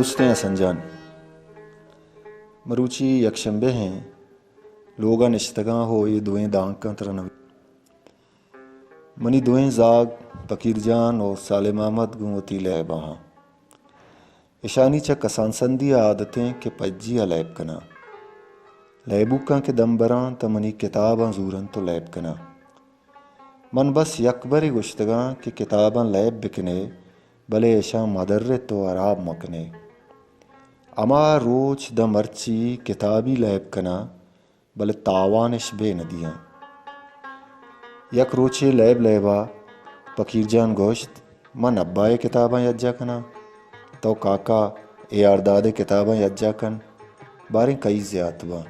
دوستیں حسن جان، مروچی یک شمبے ہیں، لوگا نشتگاں ہو اے دوئیں دانکاں ترا نوی۔ منی دوئیں زاگ پکیر جان و صالح محمد گوں وتی لیبا ہاں۔ اشانی چہ کسانسندی ء عادتیں کہ پجی ء لیب کناں۔ لیبوکاں کہ دم براں تہ منی کتاباں زورنت و لیب کناں۔ من بس یک برے گوشتگاں کہ کتاباں لیب بکنے، بلے اشاں مدرت و ہراب مکنے۔ ہما روچ داں مرچی کتابی لیب کناں، بلے تاوانش بے ندیاں۔ یک روچے لیب لیبا پکیر جان گوشت، من ابا ء کتاباں یجا کناں، تو کاکا اے آر داد ء کتاباں یجا کن، باریں کئی زیات باں۔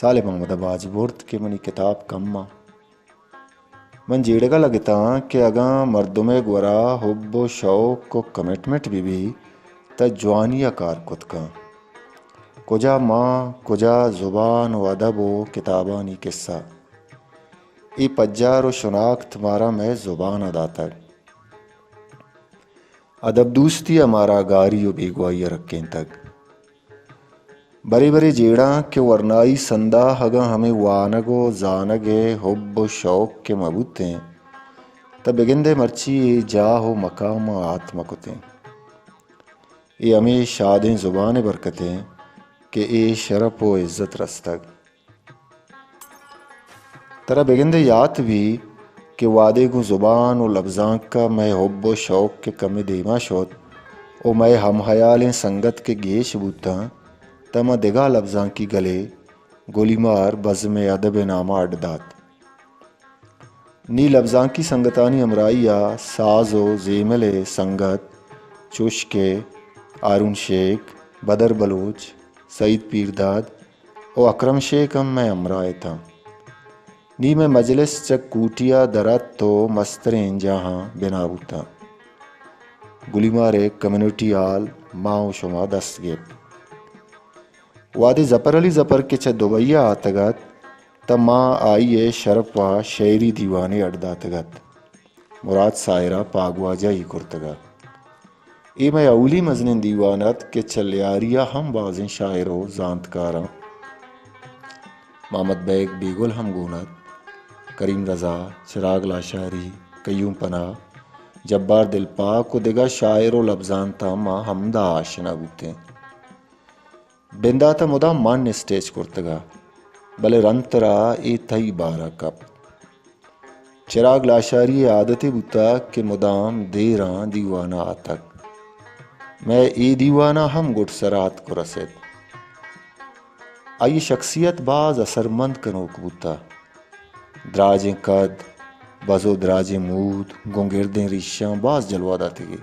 صالح محمد ء باج برت کہ منی کتاب کم آں۔ من جیڑگا لگتاں کہ اگاں مردمے گورا حب و شوق و کمٹمنٹ بہ بی، تہ جوانی ء کار کت کن۔ کجا ماں، کجا زبان و ادب و کتابانی قصہ۔ اے پجار و شناخت مارا مئے زبان ء داتگ۔ ادب دوستی ء مارا گاری و بیگواہی ء رکینتگ۔ برے برے جیڑاں کہ ورنائی سندا اگاں ہمے وانگ و زانگ ء حب و شوق کہ مہ بوتیں، تہ بگندئے مرچی اے جاہ و مقام ء آت مہ کتیں۔ اے ہمے شادیں زبان ء برکت انت کہ اے شرپ و عزت رستگ۔ ترا بگندئے یات بی کہ وہدے گوں زبان و لبزانک ء مئے حب و شوق کہ کمے دیما شت و مئے ہم ہیالیں سنگت کہ گیش بوتاں، تہ ما دگہ لبزانکی گلے گلیمار بزم ادب ء نام ء اڈ دات۔ نی لبزانکی سنگتانی ہمراہی ء ساز و زیمل ء سنگت چوش کہ ہارون شیخ، بدر بلوچ، سعید پیرداد، و اکرم شیخ ہم مئے ہمراہ اتاں۔ نی مئے مجلس چہ کوٹی ء در ات و مستریں جاہاں بنا بوتاں۔ گلیمار ء کمیونٹی ہال ما و شما دست گپت۔ وہدے ظفر علی ظفر کہ چہ دبئی ء آتگ ات، تہ ما آئی ء شرپ ء شعری دیوانے اڈ داتگ ات۔ مراد ساحر ء پاگواجہی کرتگ ات۔ اے مئے اولی مزنیں دیوان ات کہ چہ لیاری ء ہم بازیں شاعر و زانتکاراں محمد بیگ بیگل ہم گون ات، کریم رضا، چراگ لاشاری، قیوم پناہ، جبار دلپاک و دگہ شاعر و لبزانتاں ما ہمدا آشنا بوتیں۔ بندات ء مدام من اسٹیچ کرتگ ء، بلے رندتر ء اے تئی بار ء کپت۔ چراگ لاشاری ء عادتے بوتگ کہ مدام دیراں دیوان ء آتگ۔ مئے اے دیوان ء ہم گڈسر ء اتک و رست۔ آئی ء شخصیت باز اثرمند کنوک بوتگ۔ دراجیں قد، بز و دراجیں مود، گوں گردیں ریشاں باز جلوہ داتگی۔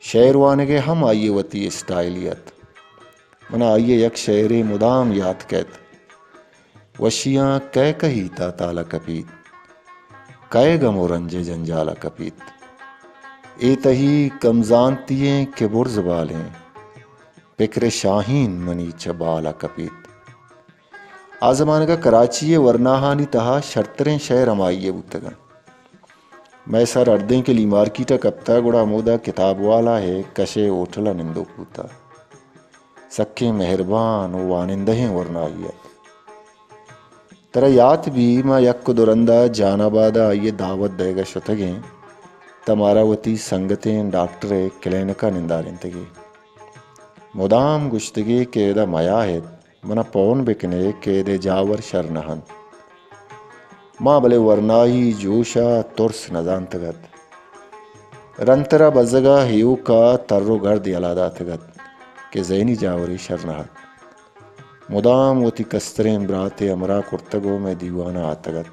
شعر وانگ ء ہم آئی ء وتی اسٹائلی ات۔ من ء آئی ء یک شعرے مدام یات کئیت۔ وشیاں کئے کہیت ء تال ء کپیت، کئے گم و رنج ء جنجال ء کپیت۔ اے تہی کم زانتی ایں کہ برز بالیں، پکر ء شاہین منی چہ بال ء کپیت۔ آ زمانگ ء کراچی ء ورناہانی تہا شرتریں شعر ہمائی ء بوتگ انت۔ مئے سر ہردیں کہ لی مارکیٹ ء کپتہ، گڑا ہمودا کتاب والا ء کش ء ہوٹل ء نندوک بوتہ۔ سکیں مہربان و وانندہیں ورنائی ات۔ ترا یات بی، ما یک و دو رند ء جان آباد ء آئی ء دعوت دئیگ ء شتگیں، تہ مارا وتی سنگتیں ڈاکٹر ء کلینک ء نندارینتگی۔ مدام گوشتگی کہ ادا میا ات، منا پون بکنے کہ ادے جاور شر نہ انت۔ ما بلے ورنائی جوش ء ترس نہ زانتگ ات۔ رندتر ء بزگ ء ایوک ء تر و گرد یلہ داتگ ات کہ زینی جاورے شر نہ ات۔ مدام وتی کستریں برات ء ہمراہ کرتگ و مئے دیوان ء آتگ ات۔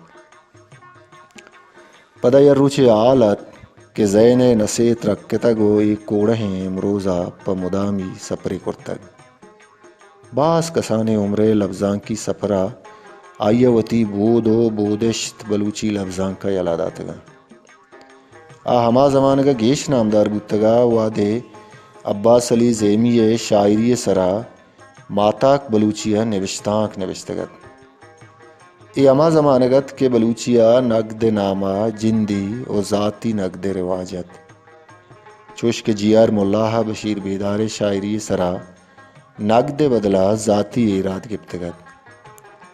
پدا یک روچے ہال ات کہ زین ء نسے ترکتگ و اے کوڑہیں امروز ء پہ مدامی سپرے کرتگ۔ باز کسانیں عمر ء لبزانکی سپر ء آئی ء وتی بود و بودشت بلوچی لبزانک ء یلہ داتگ انت۔ آ ہما زمانگ ء گیش نامدار بوتگ ء وہدے عباس علی زیمی ء شاعری ء سرا ماتاک بلوچی ء نبشتانک نبشتگ ات۔ اے ہما زمانگ ات کہ بلوچی ء نگد ء نام ء جندی و ذاتی نگد ء رواج ات۔ چوش کہ جی آر ملا ءَ بشیر بیدار ءِ شاعری ءِ سرا نگد ءِ بدلا ذاتی ایراد گپتگ ات۔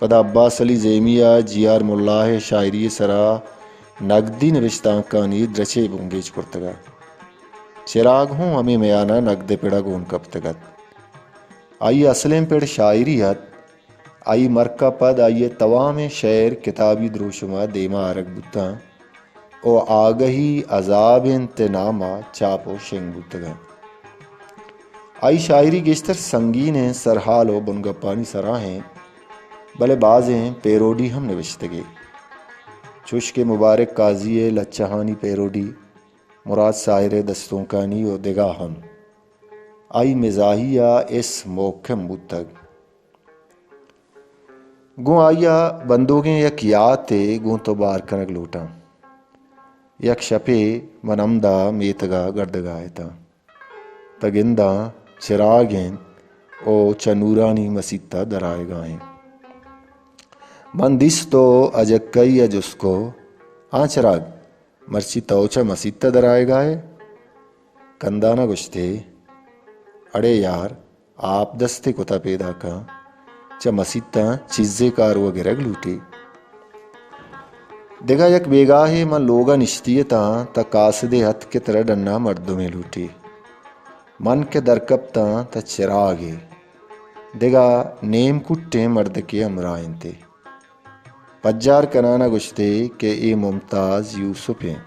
پدا عباس علی زیمی ءَ جی آر ملا ءِ شاعری ءِ سرا نگدی نبشتانکانی درچے بنگیج کرتگ ات۔ چراگ ہوں ہمے میان ءَ نگد ءِ پڑ ءَ گون کپتگ ات۔ آئی ءِ اصلیں پڑ شاعری ات۔ آئی ءِ مرک ءَ پد آئی ءِ توامیں شعر کتابی دروشم ءَ دیما آرگ بوتاں ءُ آگہی عذاب انت ءِ نام ءَ چاپ ءُ شنگ بوتگ انت۔ آئی ءِ شاعری گیشتر سنگینیں سرحال ءُ بنگپانی سرا انت، بلے بازیں پیروڈی ہم نبشتگ ئے۔ چوش کہ مبارک قاضی ءِ لچہانی پیروڈی، مراد ساحر ءِ دستونکانی ءُ دگہ ہم۔ آئی ءِ مزاحی ءَ اس محکم بوتگ۔ گوں آئی ءَ بندوگیں یک یاتے گوں تو بار کنگ لوٹاں۔ یک شپے من ہمدا میتگ ءَ گردگ ءَ اتاں۔ تہ گنداں چراگ انت ءُ چہ نورانی مسیت ءَ درآیگ ءَ انت۔ من دیست ءُ اجکئی ءَ جست کو، آں چراگ، مرچی تو چہ مسیت ءَ درآیگ ءَ ئے؟ کندان ءَ گوشت ئے، اڑے یار، آپ دستے کتہ پیداکاں، چہ مسیتاں چیزے کار ءُ گرگ لوٹی۔ دگہ یک بیگاہے من لوگ ءَ نشتی اتاں، تہ قاصدے اتک کہ ترا ڈنا مردمے لوٹی۔ من کہ درکپتاں، تہ چراگے، دگہ نیم کٹیں مردکے ہمراہ انت ئے۔ پجار کنان ءَ گوشت ئے کہ اے ممتاز یوسف انت۔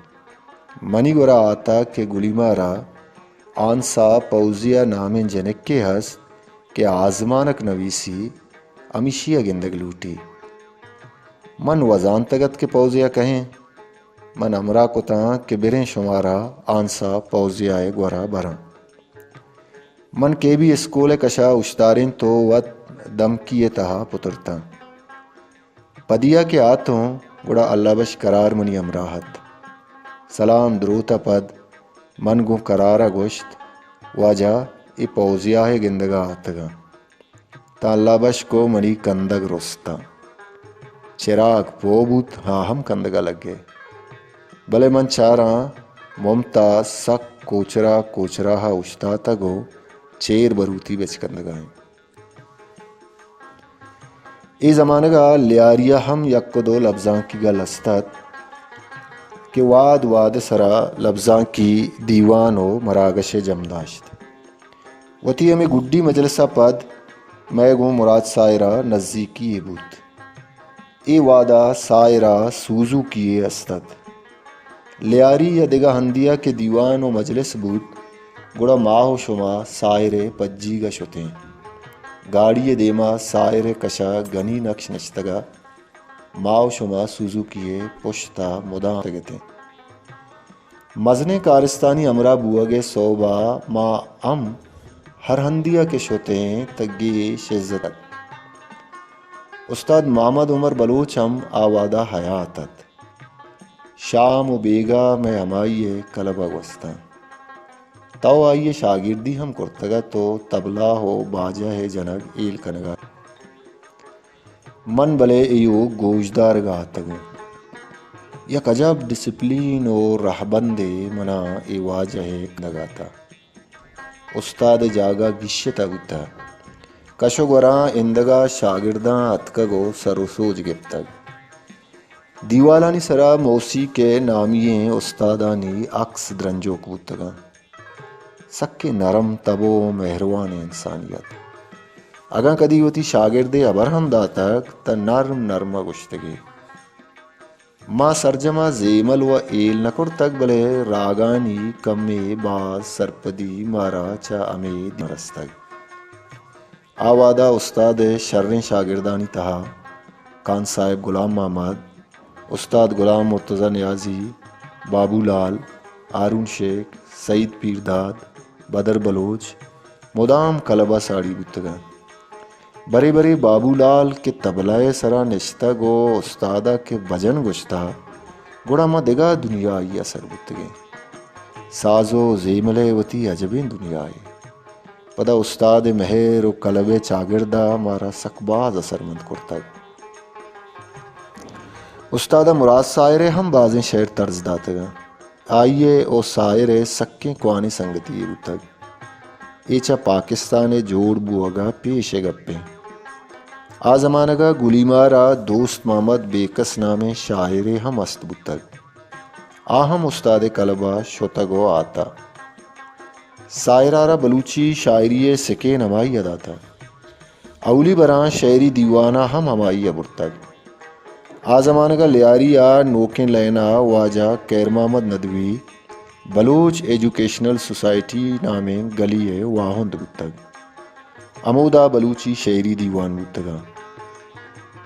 منی گورا آتک کہ گلیمار ءَ آنسا پوزیا نامیں جنکے ہست کہ آزمانک نویسی، ہمیشی ءَ گندگ لوٹی۔ من وزانتگ ات کہ پوزیا کہیں۔ من ہمراہ کتاں کہ بریں شمارا آنسا پوزیا ءِ گورا براں۔ من کے بی اسکول ءِ کشا اوشتارینت ءُ وت دمکی ءِ تہا پترتاں۔ پدیا کہ آتوں، گڑا اللہ بخش کرار منی ہمراہ ات۔ سلام دروت ءَ پد من گوں کرار ءَ گوشت، واجہ، اے پوزیا ءِ گندگ ءَ آتگاں۔ تاں اللہ بخش کو منی کندگ رستاں۔ چراگ پوہ بوت، آ ہم کندگ ءَ لگے۔ بلے من چاراں ممتاز سک کوچرا کوچراہ ءَ اوشتاتگ ءُ چیر بروتی بچکندگ ءَ انت۔ اے زمانگ ءَ لیاری ءَ ہم یک ءُ دو لبزانکی گل است ات کہ واد واد ءِ سرا لبزانکی دیوان ءُ مراگش ءِ جم داشت۔ وتی ہمے گڈی مجلس ءَ پد مئے گوں مراد ساحر ءَ نزیکی یے بوت۔ اے وہد ءَ ساحر ءَ سوزوکی یے است ات۔ لیاری یا دگہ ہندی ءَ کہ دیوان ءُ مجلس بوت، گڑا ما ءُ شما ساحر ءِ پجیگ ءَ شتیں۔ گاڑی ءِ دیما ساحر ءِ کش ءَ گنی نکش نشتگ ءُ ما ءُ شما سوزوکی ءِ پشت ءَ مدام اتگ اتیں۔ مزنیں کارستانی ہمراہ بوہگ ءِ سوب ءَ ما ہم ہر ہندی ءَ کہ شتیں تہ گیش عزت ات۔ استاد محمد عمر بلوچ ہم آ وہد ءَ حیات ات۔ شام ءُ بیگاہ مئے ہمائی ءِ کلب ءَ گوستاں۔ تو آئی ءِ شاگردی ہم کرتگ ات ءُ تبلہ ءُ باجہ ءِ جنگ ہیل کنگ ءَ۔ من بلے ایوک گوشدارگ ءَ اتگوں۔ یک عجب ڈسپلین ءُ رہبندے منا اے واجہ ءِ کنگ ءَ اتاں۔ استاد ءِ جاگہ گیشتہ بوتہ۔ کش ءُ گوراں ایندگہ شاگرداں اتکگ ءُ سر ءُ سوج گپتگ۔ دیوالانی سرا موسیق ءِ نامی ئیں استادانی عکس درنجوک بوتگاں۔ سکیں نرم تب ءُ مہروانیں انسانی ات۔ اگاں کدی وتی شاگردے ہبر ہم داتگ، تہ نرم نرم ءَ گوشتگی۔ ما سرجم ءَ زیمل ءُ ہیل نہ کرتگ، بلے راگانی کمے باز سرپدی مارا چہ ہمے دیم رستگ۔ آ وہد ءَ استاد ءِ شریں شاگردانی تہا خان صاحب غلام محمد، استاد غلام مرتضی نیازی، بابو لال، ہارون شیخ، سعید پیرداد، بدر بلوچ مدام کلب ءَ ساڑی بوتگ انت۔ برے برے بابو لال کہ تبلہ ءِ سرا نشتگ ءُ استاد ءَ کہ بجن گوشتہ، گڑا ما دگہ دنیائی ءَ سر بوتگیں۔ ساز ءُ زیمل ءِ وتی عجبیں دنیائے۔ پدا استاد ءِ مہر ءُ کلب ءِ چاگرد ءَ مارا سک باز اثرمند کرتگ۔ استاد ءَ مراد ساحر ءِ ہم بازیں شعر طرز داتگ انت۔ آئی ء و ساحر ء سکیں کوانیں سنگتی یے بوتگ۔ اے چہ پاکستان ء جوڑ بوہگ ء پیش ء گپ انت۔ آ زمانگ ء گلیمار ء دوست محمد بیکس نامیں شاعرے ہم است بوتگ۔ آ ہم استاد ء کلب ء شتگ و آتہ۔ ساحر ء را بلوچی شاعری ء سکین ہمائی ء داتہ۔ اولی براں شعری دیوان ء ہم ہمائی ء برتگ۔ آ زمانگ ء لیاری ء نوکیں لین ء واجہ خیر محمد ندوی بلوچ ایجوکیشنل سوسائٹی نامیں گلی ء واہند بوتگ۔ ہمودا بلوچی شعری دیوان بوتگاں۔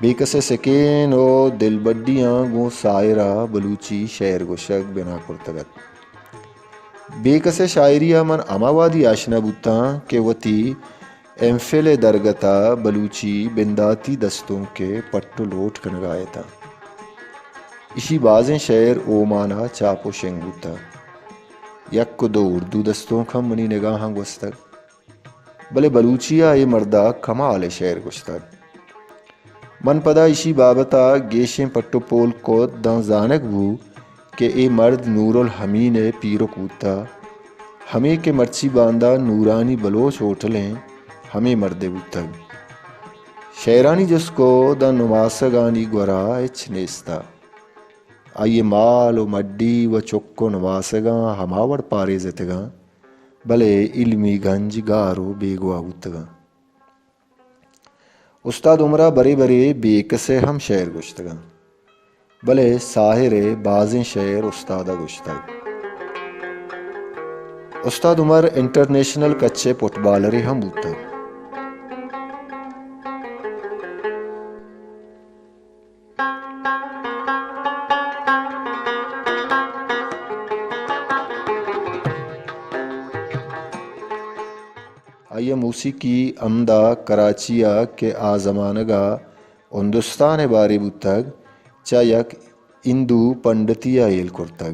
بیکس ء سکین و دلبڈیاں گوں ساحر ء بلوچی شعر گوشگ بنا کرتگ ات۔ بیکس ء شاعری ء من ہما وہدی آشنا بوتاں کہ وتی ایم فل ء درگت ء بلوچی بنداتی دستونک ء پٹ و لوٹ کنگ ء اتاں۔ ایشی بازیں شعر اومان ء چاپ و شنگ بوتگ۔ یک و دو اردو دستونک ہم منی نگاہاں گوستگ۔ بلے بلوچی ء اے مرد ء کمال ء شعر گوشتگ۔ من پدا ایشی بابت ء گیشیں پٹ و پول کت داں زانگ بو کہ اے مرد نور الحمین ء پیرک بوتہ، ہمے کہ مرچی باندا نورانی بلوچ ہوٹل ایں، ہمے مرد ء بوتگ۔ شعرانی جست کو داں نماسگانی گورا ہچ نیستہ۔ آئی ء مال و مڈی و چک و نماسگاں ہما وڑ پاریزتگاں، بلے علمی گنج گار و بیگواہ بوتگاں۔ استاد عمر ء برے برے بیکس ء ہم شعر گوشتگاں، بلے ساحر ء بازیں شعر استاد ء گوشتگ۔ استاد عمر انٹرنیشنل کچ ء فٹبالرے ہم بوتگ۔ آئی ء موسیقی ہمدا کراچی ء کہ آ زمانگ ء ہندوستان ء بارے بوتگ، چہ یک ہندو پنڈتی ء ہیل کرتگ۔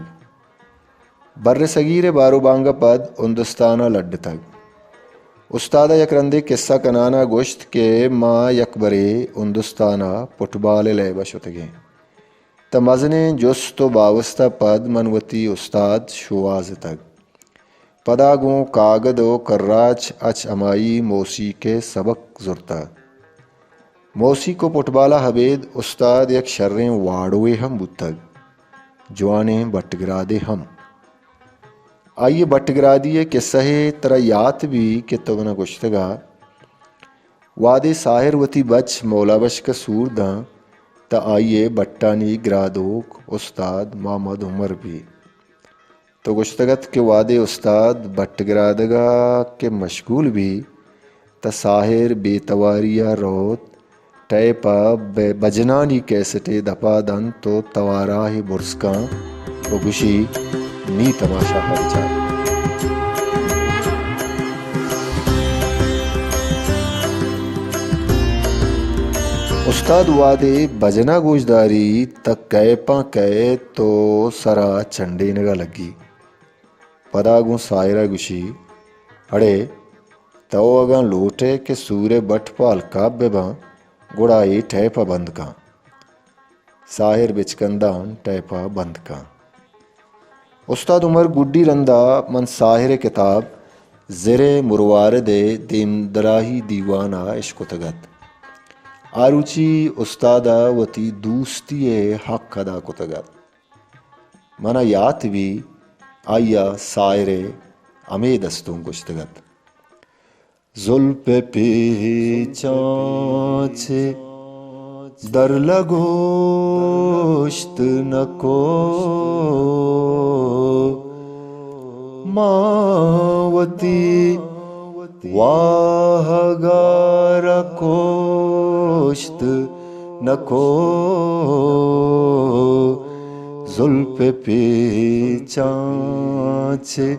بر صغیر ء بار و بانگ ء پد ہندوستان ء لڈتگ۔ استاد ء یک رندے کسہ کنان ء گوشت کہ ما یک برے ہندوستان ء فٹبال ء لیب ء شتگیں۔ تہ مزنیں جست و باوست ء پد من وتی استاد شوہاز اتگ۔ پدا گوں کاگد و کراچ اچ ہمائی موسیق ء سبق زرتہ۔ موسیق و فٹبال ء ابید استاد یک شریں واڑوے ہم بوتگ، جوانیں بٹگرادے ہم۔ آئی ء بٹگرادی ء کسہ ء ترا یات بی کہ تو منا گوشتگا، وہدے ساحر وتی بچ مولا بشک ء سور داں، تہ آئی ء بٹانی گرادوک استاد محمد عمر بی۔ تو گوشتگ ات کہ وہدے استاد بٹگرادگ ء کہ مشغول بی، تہ ساحر بے تواری ء روت، ٹیپ ء بہ بجنانی کیسٹے دپا دنت و تواراہے برز کن و گوشی، نی تماشا ء بچار۔ استاد وہدے بجنا گوشداری، تہ کیپاں کئیت و سرا چنڈینگا لگی۔ پدا گوں ساحرا گوشی، اڑے تو اگاں لوٹئے کہ سورئے بٹ پہ الکاپ بہ باں، گڑا اے ٹیپا بند کن۔ ساحر بچکندان ٹیپا بند کن۔ استاد عمر گڈی رندا من ساحرئے کتاب زرئے مرواردئے دیمدراہی دیوانا اشکتگ ات۔ آ روچی استادا وتی دوستیئے حق ادا کتگ ات۔ منا یات بی، آئیا ساحرئے ہمے دستونک گوشتگ ات۔ زلف پیچاں چہ در لگوشت نکو، ما وتی واہگارا کوشت نکو۔ زلف پیچاں چہ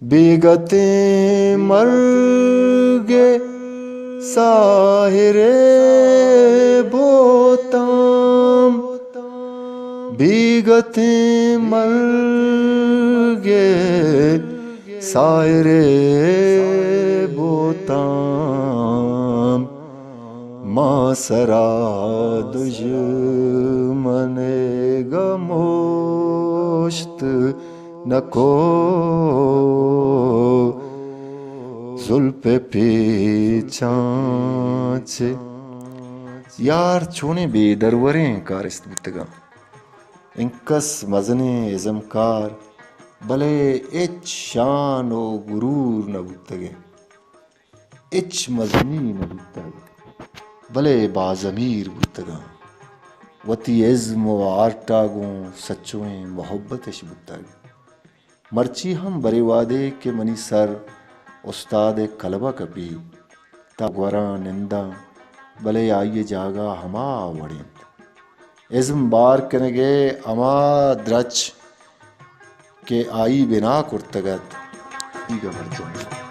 بیگتیں مرگ ساحر بوتام، بیگتیں مرگ ساحر بوتام، ما سرا دژمن گموشت نکو، زلف پیچاں چہ۔ یار چونیں بے دروریں کارست بوتگاں، انکس مزنیں ازمکار، بلے ہچ شان و غرور نہ بوتگیں۔ ہچ مزنی نہ بوتگ، بلے باضمیر بوتگاں۔ وتی ازم و آرٹ ءَ گوں سچوئیں محبت اش بوتگ۔ مرچی ہم برے وہدے کہ منی سر استاد ءِ کلب ءَ کپی، تاں گوراں ننداں، بلے آئی ءِ جاگہ ہما وڑ انت۔ ازم بار کنگ ءِ ہما درچ کہ آئی بنا کرتگ ات، ایگا برجاہ انت۔